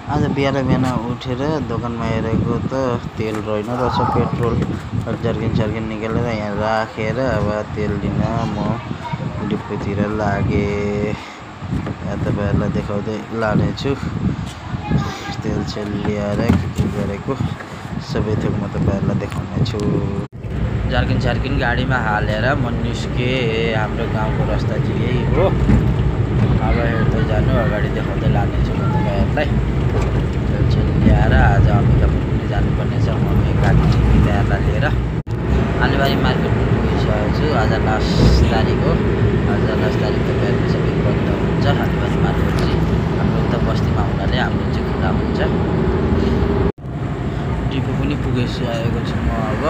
आज बिहान बिहान उठेर दोकानमा हेरेको त तेल रहेन रहेछ पेट्रोल जर्किन निकालेर यहाँ राखेर अब तेल लिन म डिपोतिर लागेँ। यहाँ तपाईँहरूलाई देखाउँदै लानेछु तेल सेल ल्याएर के गरेको सबै थोक म तपाईँहरूलाई देखाउनेछु। जर्किन गाडीमा हालेर म निस्केँ। हाम्रो गाउँको रास्ता चाहिँ यही हो। अब हेर्दै जानु अगाडि देखाउँदै लानेछु म तपाईँहरूलाई। तेल ल्याएर आज अम्बिकापुर पनि जानुपर्ने छ। मम्मी काकी पिताहरूलाई लिएर आलुबारी मार्केट पुगिसकेको छु। आज लास्ट तारिक हो। आज लास्ट तारिक तपाईँहरू सबै बन्द हुन्छ। आलुबारी मार्केट चाहिँ हाम्रो त बस्तीमा हुनाले हाम्रो चाहिँ खुला हुन्छ। डिपो पनि पुगिसकेको छु म। अब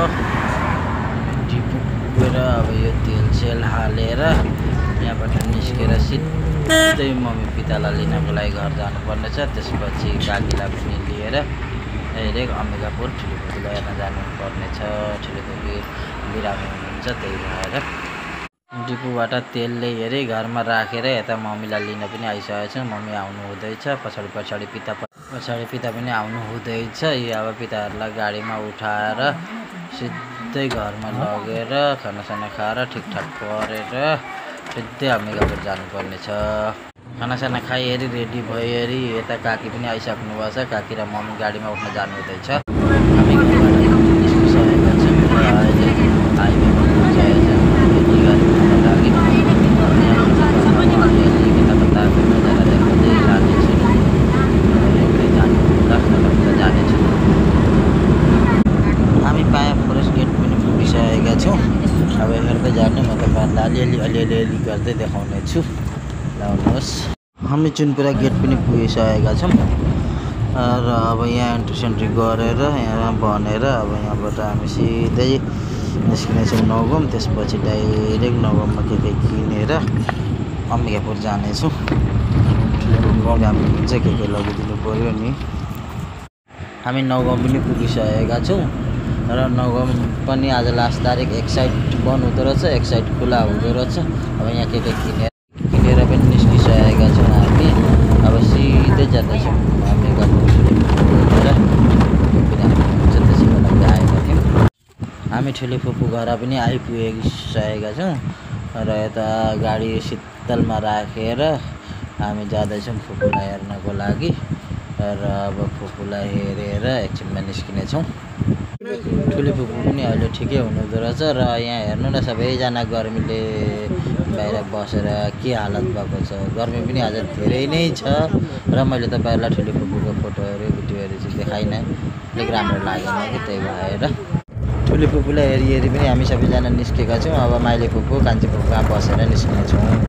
डिपो पुगेर अब यो तेल सेल हालेर यहाँबाट निस्केर सिधै मम्मी पितालाई लिनको लागि घर जानुपर्ने छ। त्यसपछि काकीलाई पनि लिएर डाइरेक्ट अम्बिकापुर ठुलो फुपूलाई हेर्न जानुपर्ने छ। ठुलो फुपू बिरामी हुनुहुन्छ, त्यही भएर डिपोबाट तेल ल्याएर घरमा राखेर यता मम्मीलाई लिन पनि आइसकेको छु। मम्मी आउनु हुँदैछ। पछाडि पिता पनि आउनु हुँदैछ। यो अब पिताहरूलाई गाडीमा उठाएर सिधै घरमा लगेर खानासाना खाएर ठिकठाक गरेर सिधै अम्बिकापुर जानुपर्ने छ। खानासाना खाइहेरी रेडी भइहेरी यता काकी पनि आइसक्नु भएको छ। काकी र मम्मी गाडीमा उठ्न जानु हुँदैछ। हामी घरबाट निस्किसकेका छौँ र अहिले हाइवेमा पुगिसकेका छौँ। गाडी अलिअलि कता नजारा देखाउँदै लानेछु। हेर्दै जानु होला, कता जानेछु। हामी पाया फरेस्ट गेट पनि पुगिसकेका छौँ। अब हेर्दै जानु म तपाईँहरूलाई अलिअलि गर्दै देखाउने छु। लाउनुहोस्। हामी चुनपुरा गेट पनि पुगिसकेका छौँ र अब यहाँ एन्ट्री गरेर यहाँ भनेर अब यहाँबाट हामी सिधै निस्किनेछौँ नवगाउँ। त्यसपछि डाइरेक्ट नवगाउँमा के किनेर अम्बिकापुर जानेछौँ। ठुलो काम हुन्छ, के लगिदिनु पऱ्यो नि। हामी नवगाउँ पनि पुगिसकेका छौँ र नवगाउँ पनि आज लास्ट तारिक एक साइड बन्द हुँदो रहेछ, एक साइड खुला हुँदो रहेछ। अब यहाँ के किनेर पनि निस्किसकेका छौँ हामी। अब सिधै जाँदैछौँ अम्बिकापुर त्यसैको लागि आएका थियौँ। हामी ठुलो फुपू घर पनि आइपुगिसकेका छौँ र यता गाडी शीतलमा राखेर हामी जाँदैछौँ फुपूलाई हेर्नको लागि र अब फुपूलाई हेरेर एकछिनमा निस्किनेछौँ। ठुलो फुपू पनि अहिले ठिकै हुनुहुँदो रहेछ र यहाँ हेर्नु न सबैजना गर्मीले बाहिर बसेर के हालत भएको छ। गर्मी पनि आज धेरै नै छ र मैले तपाईँहरूलाई ठुलो फुपूको फोटोहरू भिडियोहरू चाहिँ देखाइनँ, अलिक राम्रो लागेन कि, त्यही भएर ठुलो फुपूलाई हेरी पनि हामी सबैजना निस्केका छौँ। अब माइली फुपू कान्छी फुपूमा बसेर निस्किनेछौँ।